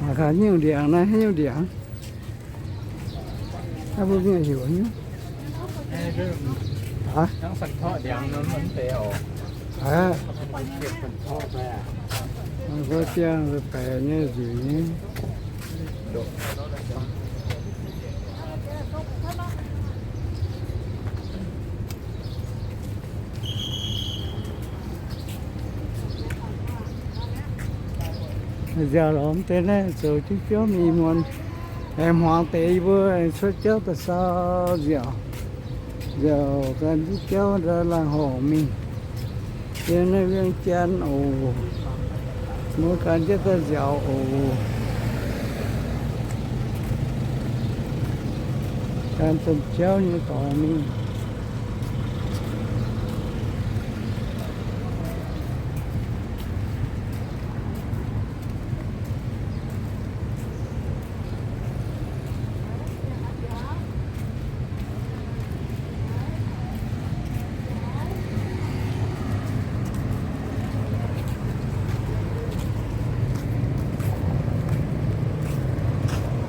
Mangc gaax nyungc ndiangx naaiv, nyungc ndiangx. Naaiv mbuo mienh heuc nyungc. Aa, aa, mbuo biangh baeqc nyei nzueic nyei. Nziaauc lorz mv deix naaiv zoux jienv jauv mingh muonz, aengx hmuangx deix yie mbuo aengx cuotv jauv daaih sau nziaauc. Nziaauc gan jienv jauv ndau laangh horngc mingh. Yiem naaiv Vieng Jaan oc. Mbuo gan jienv daaih nziaauc oc. Gan domh jauv nyei dorngx mingh.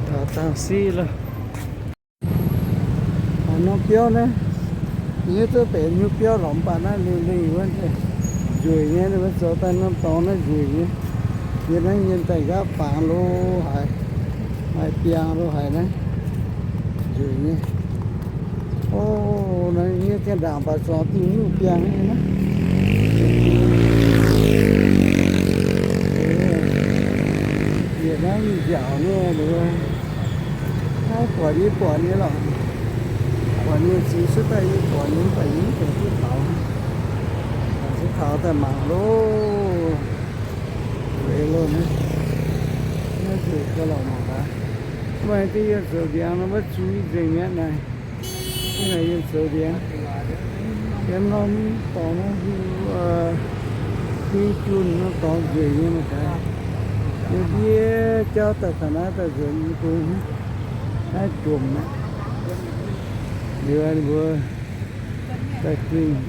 Taux dangh siqv loh. Norm biauv naaiv, yie duqv benx nyei biauv lorqc, mv baac naaiv liuz lingh wuov nzueic nyei, ninh mbuo zoux daaih norm dorngx naaiv nzueic nyei. Yie naaiv nyien daaih nqaapv fangx lo haic, maaih biangh lo haic naaiv, nzueic nyei. O, naaiv yie gengh ndaangc baac zuangx diuh nyungc biangh nyei naaiv. Yietc naaiv mingh nziaauc nyei, naaiv buatc yie buatc nyei lorqc. Buatc nyei zingx cuotv daaih yie buatc nyei, mv baac yie mv dungx duqv taux. Taux daaih mangc loh. Weic loh naaiv, naaiv nzueic gauh lorqc mangc gaax. Mv baac deix yie zoux ndiangx nor maiv zuiz nzengc mi'aqv naaic. Naaiv yie zoux ndiangx. Yiem norm dorngx naaiv hiuv junh norm dorngx nzueic nyei mangc gaax. Yie ndiev jauv daaih taux naaiv daaih nzueic nyei bung. Naaiv jomc aqv. Liuz ninh mbuo daaih gingh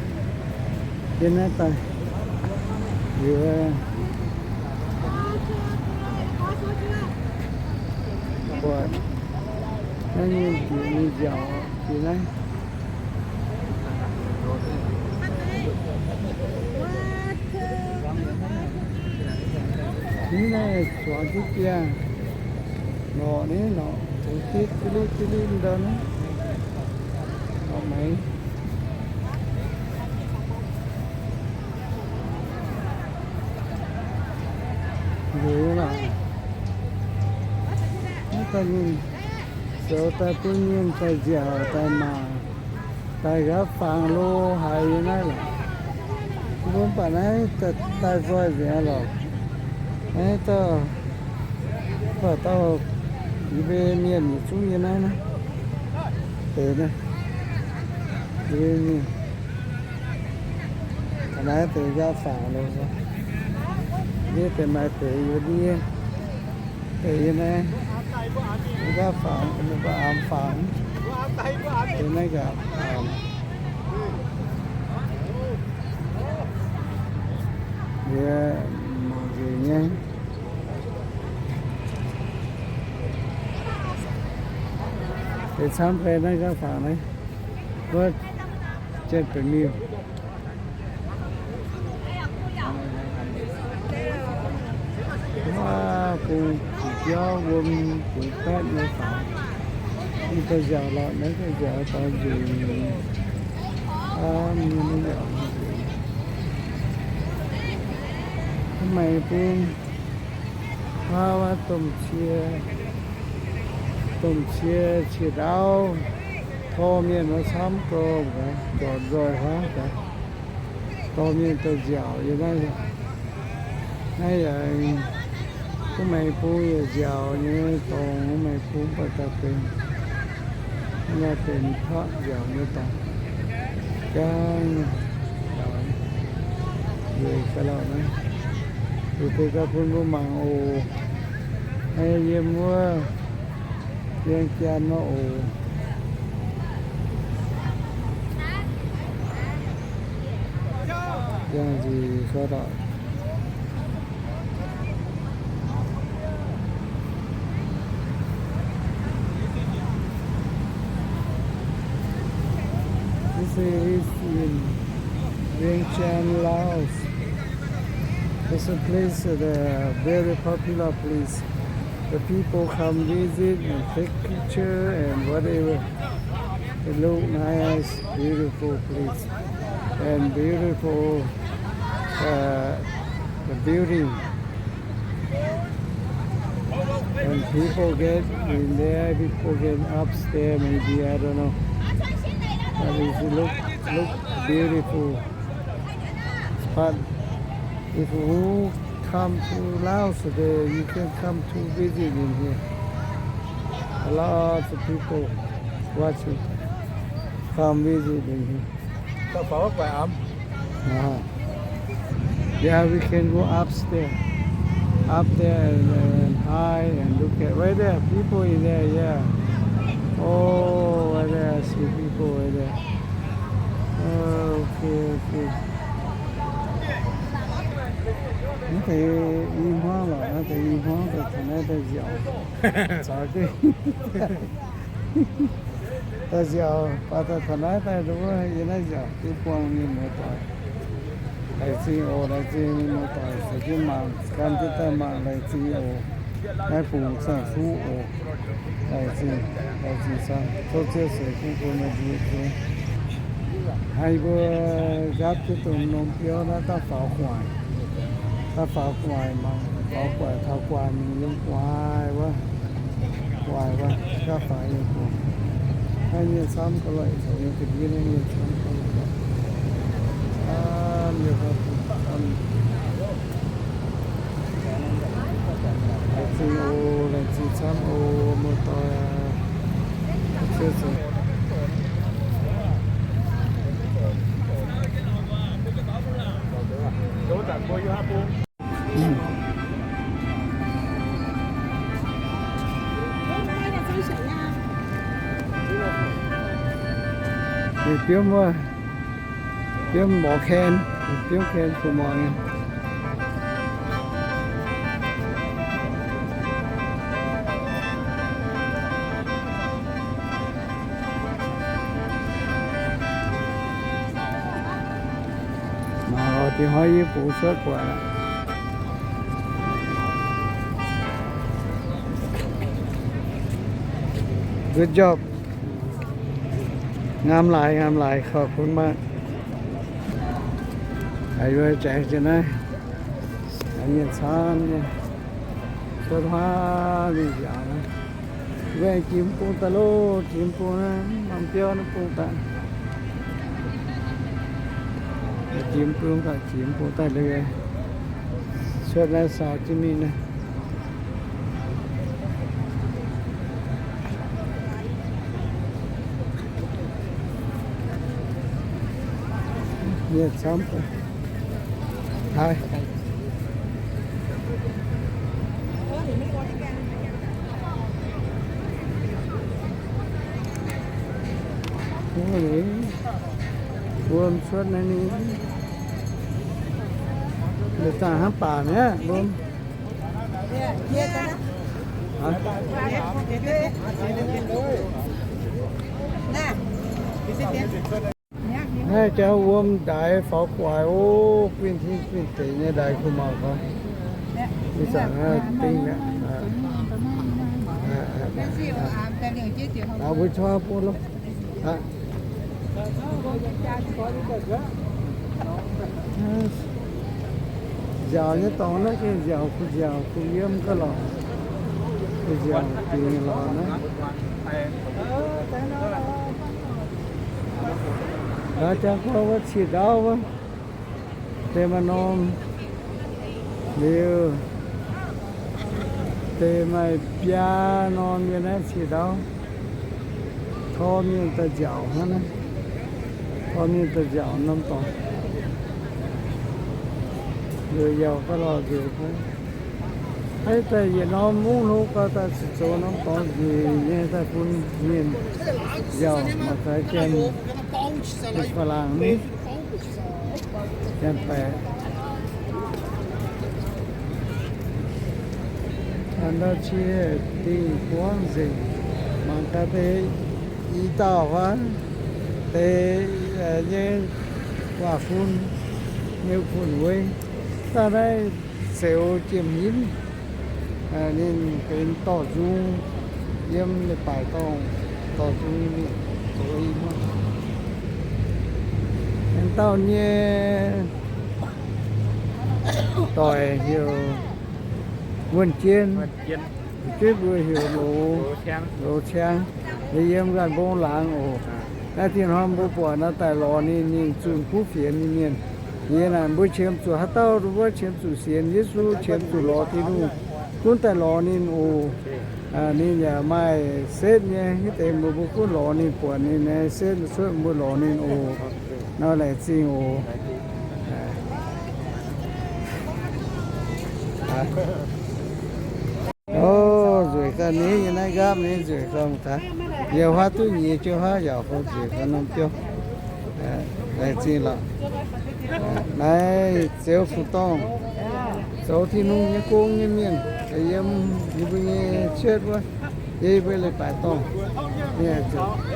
jienv naaiv daaih. Liuz buatc naaiv nyei nziaauc jiex naaiv. Mv naaiv zuangx jienv biangh lorqc, naaiv lorqc, zuangx jienv jiex liv jiex liv ndau naaiv lorqc maiv. Liuz lorqc, naaiv daaih ninh zoux daaih bun mienh daaih nziaauc daaih mangc, daaih nqaapv fangx lo haic nyei naaiv lorqc. Mbuo mv baac naaiv daaih nzoih nzengc lorqc. Naaiv dauh, mv baac dauh yie mbuo mienh yietc zungv nyei naaiv naaiv deix naaiv, yie mbuo mienh. Ga'naaiv deix nqaapv fangx lo, ndiev deix maaih deix yie ndiev deix yie naaiv nqaapv fangx, mbuo mbuo aamx fangx deix naaiv nqaapv fangx. Yie mangc nzengc nyei. Deix camv deix naaiv nqaapv fangx naaiv, wuov Janx-Baeqc Miuh. Wuov bung biauv wuom bungx baeqv nyei fangx. Yie daaih nziaauc lorqc, naaiv daaih nziaauc dorh nzueic. Aa, mienh mv nziaauc nzueic. Mv maaih bung. Aa, wuov domh cie, domh cie, cie ndaauv, torh mienh wuov camv gau, ndortv nzoih huaav daaih, dorh mienh daaih nziaauc yiem naaiv. Naaiv yaac mv maaih bung yaac nziaauc nyei dorngx, mv maaih bung mv baac daaih benx, maaih benx taqv nziaauc nyei dorngx. Jangv, nzueic ga'lauh naaiv. Zuqc deix daaih bun mbuo mangc oc. Yiem wuov Vieng Jaan nor oc. Yangh nzueic ga'lauh. It's in Vientiane, Laos. It's a place that, uh, very popular place. The people come visit and take picture and whatever. It look nice, beautiful place, and beautiful, uh, the building. And people get in there, people get upstairs, maybe, I don't know. But it look, look beautiful. But if you come to Laos, there you can come to visit in here. A lot of people watching, come visit in here. Uh-huh. Yeah, we can go upstairs. Up there and, and high and look at right there, people in there, yeah. Oh, right there, I see people right there. Oh, okay, okay. Naaiv deix i hmuangv lorqc, naaiv deix i hmuangv daaih taux naaiv daaih nziaauc. Caux jienv daaih nziaauc, baac daaih taux naaiv daaih nduov yie naaiv nziaauc duqv buangh mienh muoz-doic. Laengz zingh oc, laengz zingh mienh muoz-doic caux jienv mangc, gan jienv daaih mangc, laengz zingh oc. Naaiv bungx zaangh kuv oc. Laengz zingh, laengz zingh camv, tov Ziouv ceix fuqv bun meih mbuo yietc zungv. Haiz mbuo nqaapv jienv dongh norm biauv naaiv daav faaux gu'nguaaic, daav faaux gu'nguaaic mangc, faaux gu'nguaaic taux gu'nguaaic mingh yiem gu'nguaaic wuov, gu'nguaaic wuov, daav faaux yiem gu'nguaaic. Naaiv nyei camv ga'loih, caux yiem ga'ndiev naaiv nyei camv ga'loih. Camv nyei, camv. Laengz zingh oc, laengz zingh camv oc, muoz-doic. Ninh biomv wuov, biomv morz ken, biomv ken kuh morz nyei. Mangc oc, diex hnoi yie bungx cuotv buatc aqv. Good job. Ngamv laaix, ngamv laaix, ขอบคุณมาก. Haiz yie jangx jienv naaiv, mienh camv nyei, cuotv huaav mingh nziaauc naaiv. Mbuo aengx jiex bung daaih loh, jiex bung naaiv, norm biauv naaiv bung daaih. Jiex bung daaih, jiex bung daaih liuz, cuotv naaiv saaux jienv mingh naaiv. Mienh camv. Haiz. Wuom, wuom cuotv naaiv ninh. Liuz zaangc hnangv baac mi'aqv, wuom. Naaiv jangx wuom ndaix faaux gu'nguaaic oc, guinh hingv guinh deic nyei ndaix kuh mangc gaax. Ih zanc dingh mi'aqv. Mbuo cong bun loh. Nziaauc nyei dorngx naaiv gengh nziaauc kuh nziaauc kuh yiem gaax lorqc. Kuh nziaauc dingc lorqc naaiv. Laaix jangx gorngv wuov ciex ndaauv wuov, deix maaih norm liuz, deix maaih biaa norm nyei naaiv ciex ndaauv. Tor mienh daaih nziaauc hnangv naaiv. Tor mienh daaih nziaauc norm dorngx. Nziaauc gauh lorh nziaauc gauh. Haiz daaih yietc norm mungv hlo gauh daaih zuqc zoux norm dorngx nzengc nyei daaih bun mienh nziaauc, mangc gaax janx, janx-faalaangc ni, janx-baeqc. Ndau cie dingh buangv nzengc, mangc gaax deix i dauh fai deix nyei waac-fun, nyei fun-wei. Daaih naaiv Zeuz Jiem Hinv, ninh benx dorh nzung yiem leiz-baaix dorngh, dorh nzung zoux i muoqv. Aengx dauh nyei doic heuc Wuonh Jien, fu'jueiv mbuo heuc Loz, Loz Ciang, yiem Nqaanh Mbong laangz oc. Naaiv tin-hnoi mbuo buatc naaiv daaih lorz ninh, ninh zunh kuv fienx nyei mienh. Yie naaic mbuo qiemx zuqc haaix dauh, mbuo qiemx zuqc sienx Yesu, qiemx zuqc lorz Tin-Hungh, gunv daaih lorz ninh oc. Ninh yaac maaih setv nyei, hitv deix mbuo, mbuo gunv lorz ninh, buatc ninh nyei setv cuotv, mbuo lorz ninh oc. Nor laengz zingh oc. O, nzueic ga'naaiv nyei naaiv nqaapv nyei, nzueic ga'naaiv taux. Yie huaav duqv nyiex jienv huaav yaac fou nzueic ga'naaiv norm biauv. Laengz zingh lorqc. Naaiv Zeuz Fuc Dorngh, zoux Tin-Hungh nyei gong nyei mienh, yiem yie mbuo nyei cietv wuov, yiem yie mbuo leiz-baaix dorngh,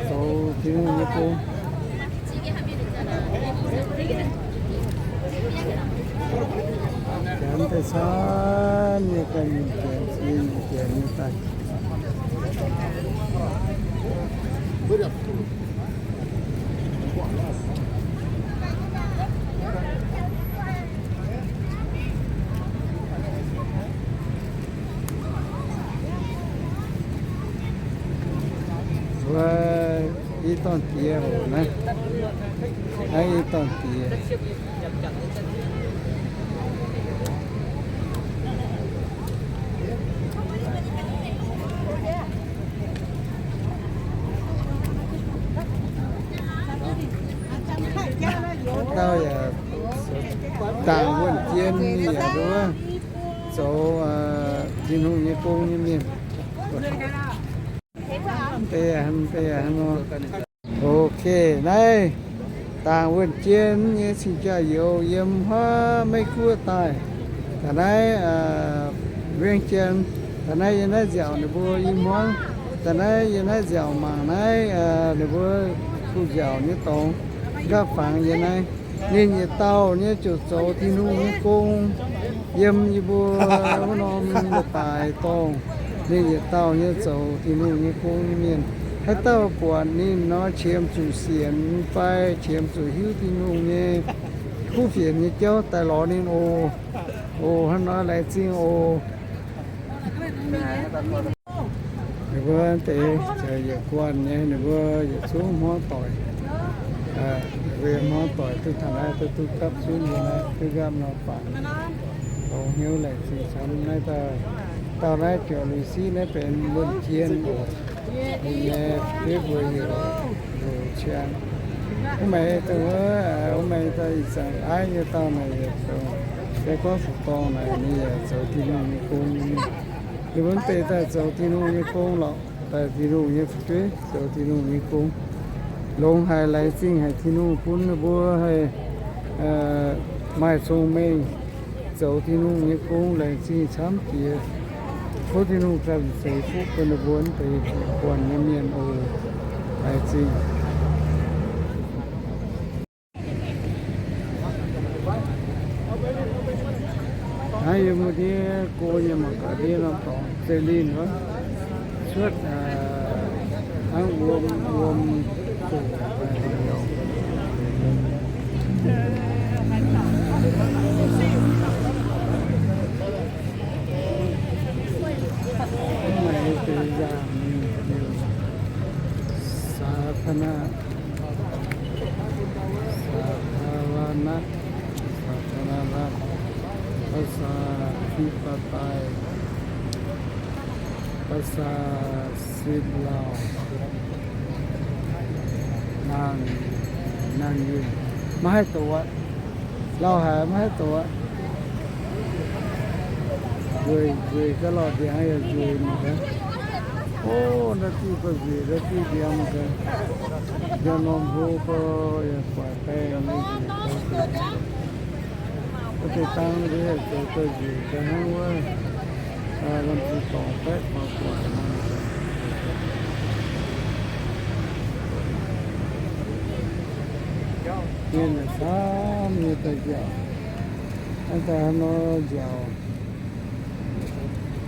zoux Tin-Hungh nyei gong. Janx daaih camv nyei, daaih mingh janx, mingh janx nyei daaih. Wuov i dorn-diex oc naaiv. Naaiv i dorn-diex. Dauh yaac dangc wuonh jien yaac nduov zoux Tin-Hungh nyei gong nyei mienh. Deix hnangv nor. Ok, naaiv dangc wuonh jien nyei cing-jaa-youz yiem huaav Meiv Guoqv daaih. Da'naaiv Weng Jien, da'naaiv yiem naaiv nziaauc ninh mbuo i hmuangv, da'naaiv yiem naaiv nziaauc mangc naaiv ninh mbuo kuh nziaauc nyei dorngx, nqaapv fangx yiem naaiv. Ninh yietc dauh nyei ziouc zoux Tin-Hungh nyei gong yiem yie mbuo wuov norm leiz-baaix dorngh. Ninh yietc dauh nyei zoux Tin-Hungh nyei gong nyei mienh. Haaix dauh buatc ninh nor, qiemx zuqc sienx fai qiemx zuqc hiuv Tin-Hungh nyei kuv fienx nyei jauv, daaih lorz ninh oc. Oc, hnangv nor laengz zingh oc. Ninh mbuo deix yietc guanh nyei, ninh mbuo yietc zungv hmuangv doic, ninh mbuo hmuangv doic duqv taux naaiv, duqv duqv gapv zunv nyei naaiv, duqv nqaapv nor fangx, longx hnyouv laengz zingh camv naaiv. Dauh naaiv joux lui siqv naaiv benx wuonh jien oc. Ninh nyei fu'jueiv mbuo heuc Loz Ciang. Wuov meih dongh wuov, wuov meih daaih ih zanc aiv nyei dauh naaic yietc dongh, deix gorngv Fuqv Dorngh naaic ninh yaac zoux Tin-Hungh nyei gong nyei. Ninh mbuo deix daaih zoux Tin-Hungh nyei gong lorqc, daaih Tin-Hungh nyei fu'jueiv zoux Tin-Hungh nyei gong. Longx haic, laengz zingh haic Tin-Hungh bun ninh mbuo haih maaih cong-mengh zoux Tin-Hungh nyei gong, laengz zingh camv jiex. Tov Tin-Hungh ganh ceix fuqv bun ninh mbuo deix buonc nyei mienh oc. Laengz zingh. Naaiv yie mbuo ndiev go nyei mangc gaax ndiev norm dorngx zeiv linh wuov, cuotv hnangv wuom wuom doqc daaih liuz. Mv maaih deix nzaangc mingh liuz, สาธารณะ สาธารณะ สาธารณรัฐ ประชาธิปไตย ประชาชนลาว นาง นางยืน maiv haih doqc aqv. Lauh haic maiv haih doqc aqv. Nzueic, nzueic ga'lorqc ndiangx yaac nzueic mangc gaax. O, naaiv diuh gauh nzueic, naaiv diuh ndiangx mangc gaax. Yaac norm hlo gauh yaac guaix baengh nyei nzueic gauh nzueic. Wuov deix dangv nduov yaac zoux gauh nzueic gauh hnangv wuov, lamh zi dorngx baeqv faaux guaix nor. Mienh camv nyei daaih nziaauc, daaih haaix nor nziaauc.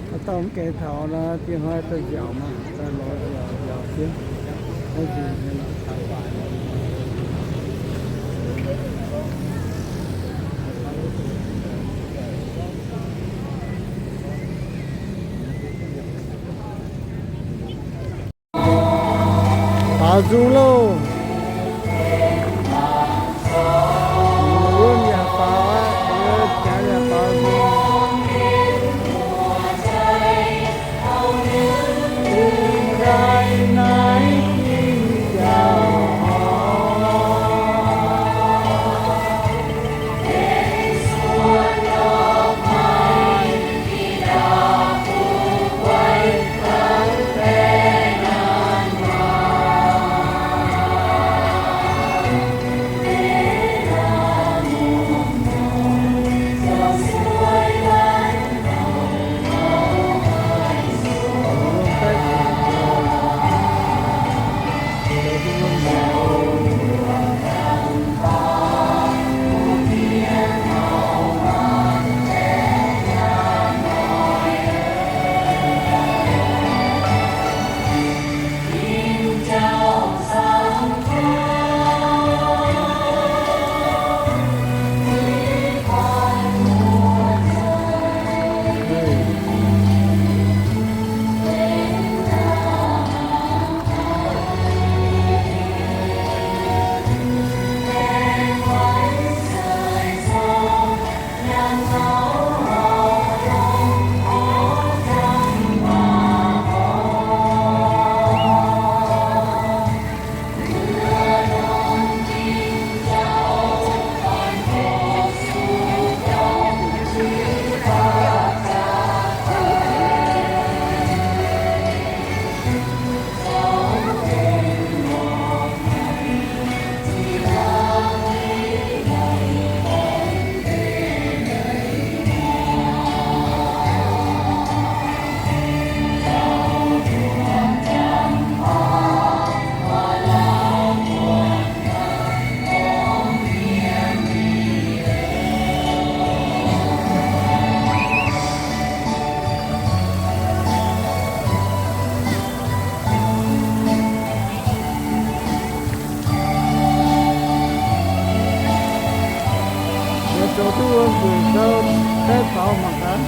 Haaix dauh mv gaengh taux nor, dieh hnoi daaih nziaauc maah, daaih lorz nziaauc nziaauc jienv. Baaux nzung loh. Wuov yaac baaux aqv, wuov jaax yaac baaux nzung. Zoux duqv wuom nzueic gau, daiv faaux mangc gaax.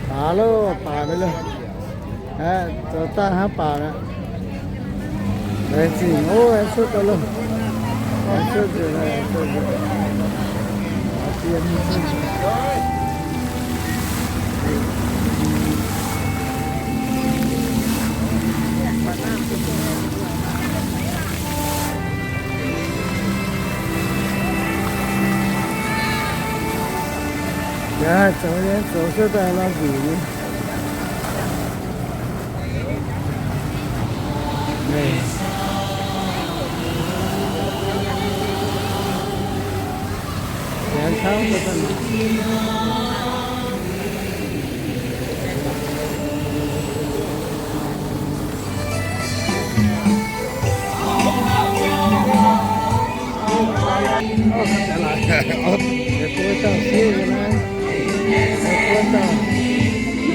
Baac loh, baac mv loh. Aeqv, zoux daaih hnangv baac aqv. Laengz zingh ov, aengx cuotv daaih loh. Aengx cuotv nzengc, aengx cuotv nzengc. Yaac zoux nyei, zoux cuotv daaih lorz nzueic nyei.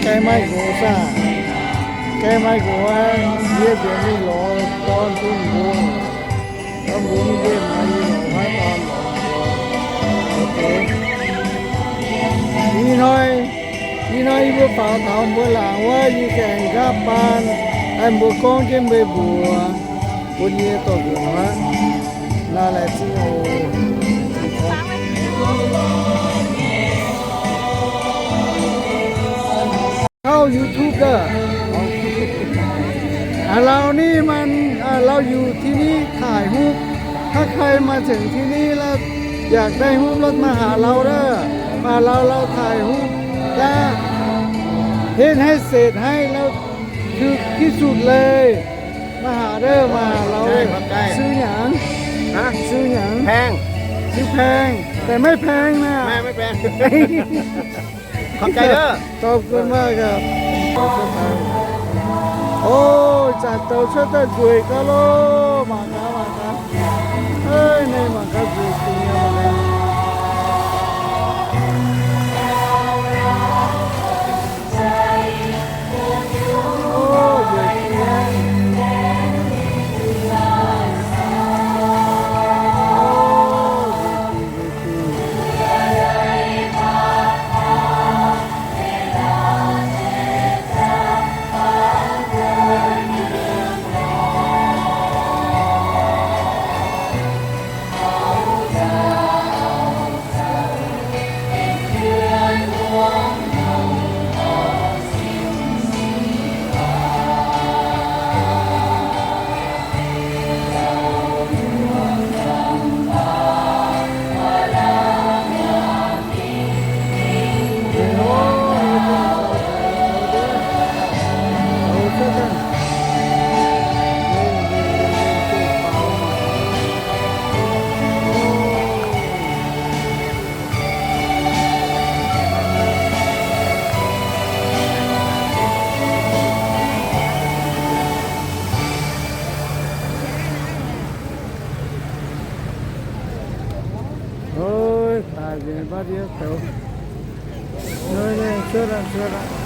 Gai maaih nqox saah? Gai maaih nqox aqv, yie nzengc mingh lorz dorn bun nqox. Dorn mbuo mv nqemh nor, yie lorz haaix dorn lorz nqox. Ih hnoi, ih hnoi yie mbuo faaux taux mbuo laangz wuov, yie ganh nqaapv baan, haih mbuo gorngv jienv meih mbuox, bun yie dorh nzunc aqv. Naaiv laengz zingh oc. Kauv YouTube daaih. Aa, เรานี่มัน อ่า เราอยู่ที่นี่ถ่ายรูป ถ้าใครมาถึงที่นี่แล้วอยากได้รูปรถมาหาเราเด้อ มาหาเรา เราถ่ายรูป จะ เฮ็ดให้เสร็จให้แล้ว คือที่สุดเลย มาหาเด้อ มาหาเราเด้อ ใช่ ขอบใจ ซื้อหยัง ฮะ ซื้อหยัง แพง ซื้อแพง แต่ไม่แพงนะ ไม่ ไม่แพง ขอบใจเด้อ ขอบคุณมากครับ โอ้ย จัดโตช่วยเต้นสวยก็โล มาครับ มาครับ เฮ้ย นี่มาครับ สวยจริงนะ มาครับ Ôi, taaih nzengc baav ndiev douz. Nor, nor, cuotv aqv, cuotv aqv.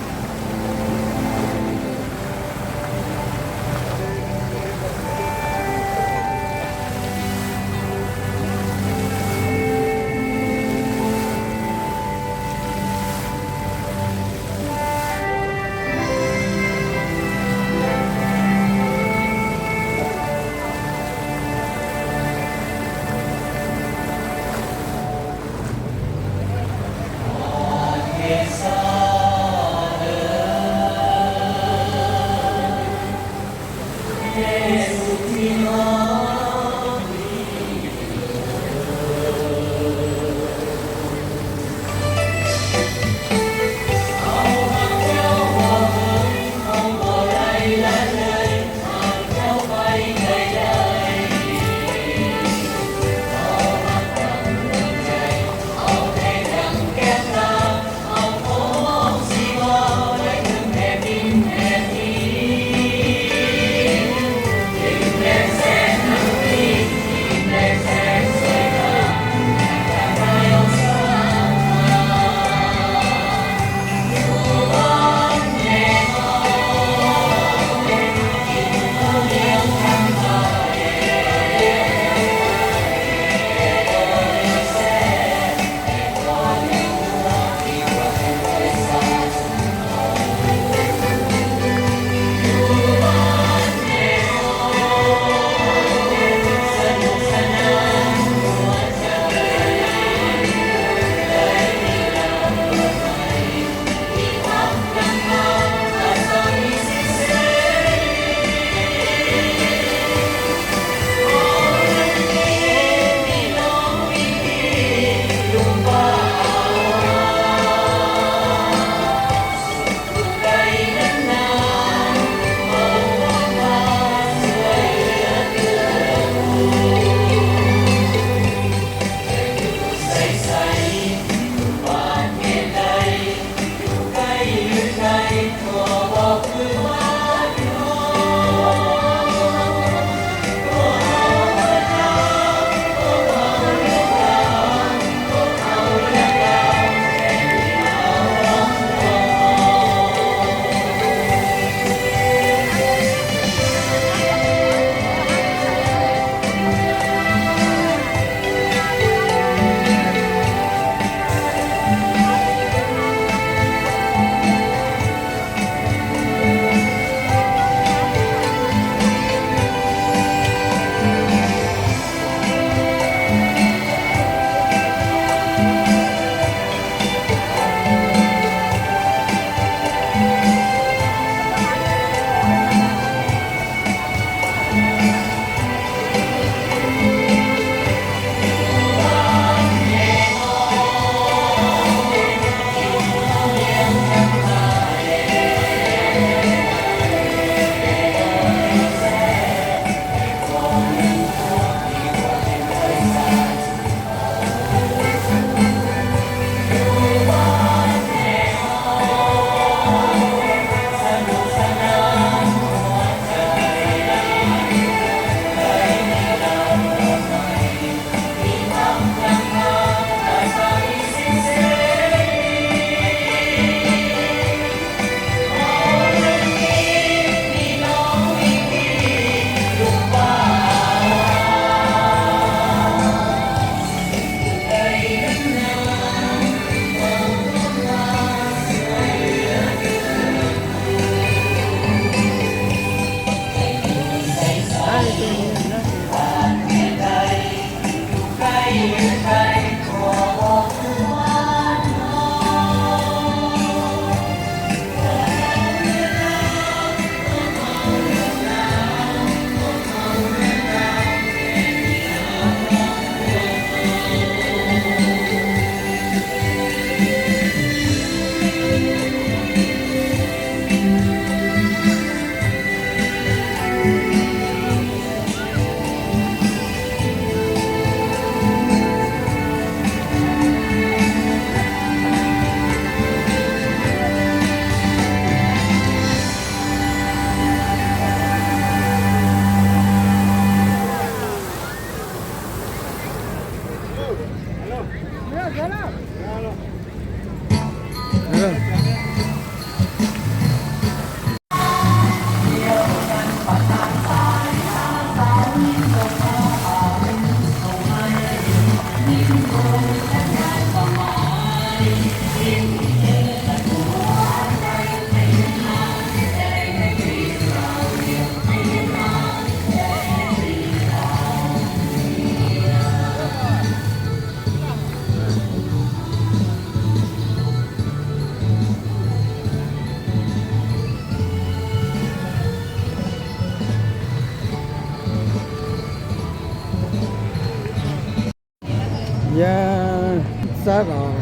Yaac saatv oc,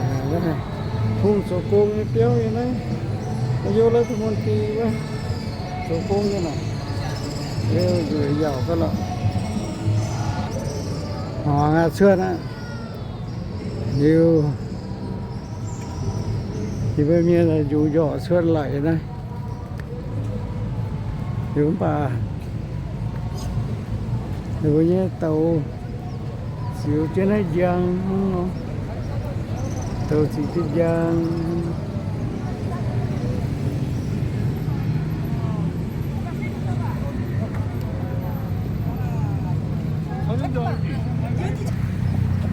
hungh zoux gong nyei biauv nyei naaiv. Yiem naaiv deic-bung ding wuov, zoux gong nyei naaic. Liuz nzueic yauc ga'lorqc. Hmuangx aqv, cuotv aqv. Liuz, yie mbuo mienh njungc njorqc cuotv laic naaiv. Liuz mv baac ninh mbuo nyei douz ziux jienv naaiv njang, douz ziux jienv njang.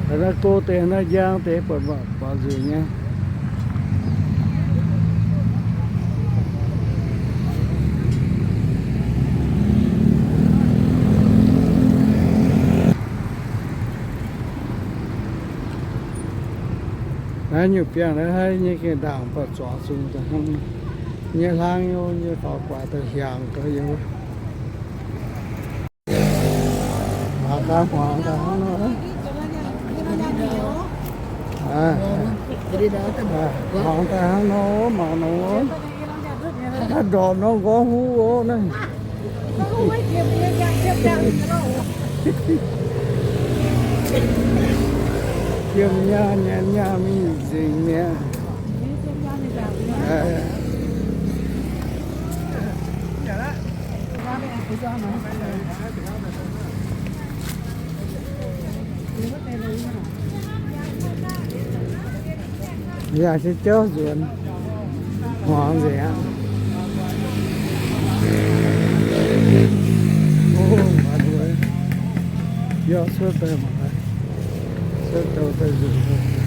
Naaiv go deix, naaiv njang deix buatc mbu'ziex nyei. Naaiv nyungc biangh naaiv haiv nyei gengh ndaangc buatc zuangx zungx daaih hnangv. Nyei hlang nyei, nyei faaux guaax daaih hiaangx gau yiem. Mangc gaax, hmuangx daaih hnangv nor. Hmuangx daaih hnangv nor, mangc nor. Haaix ndorpc nor nqorngv huv oc naaiv. Yiem nyaanh nyanc nyaanh mingh nzengc mi'aqv. Yaac se jauv nzuonx, hmuangx nzengc aqv. Yaac cuotv daaih mangc, cuotv douh daaih nzuonx.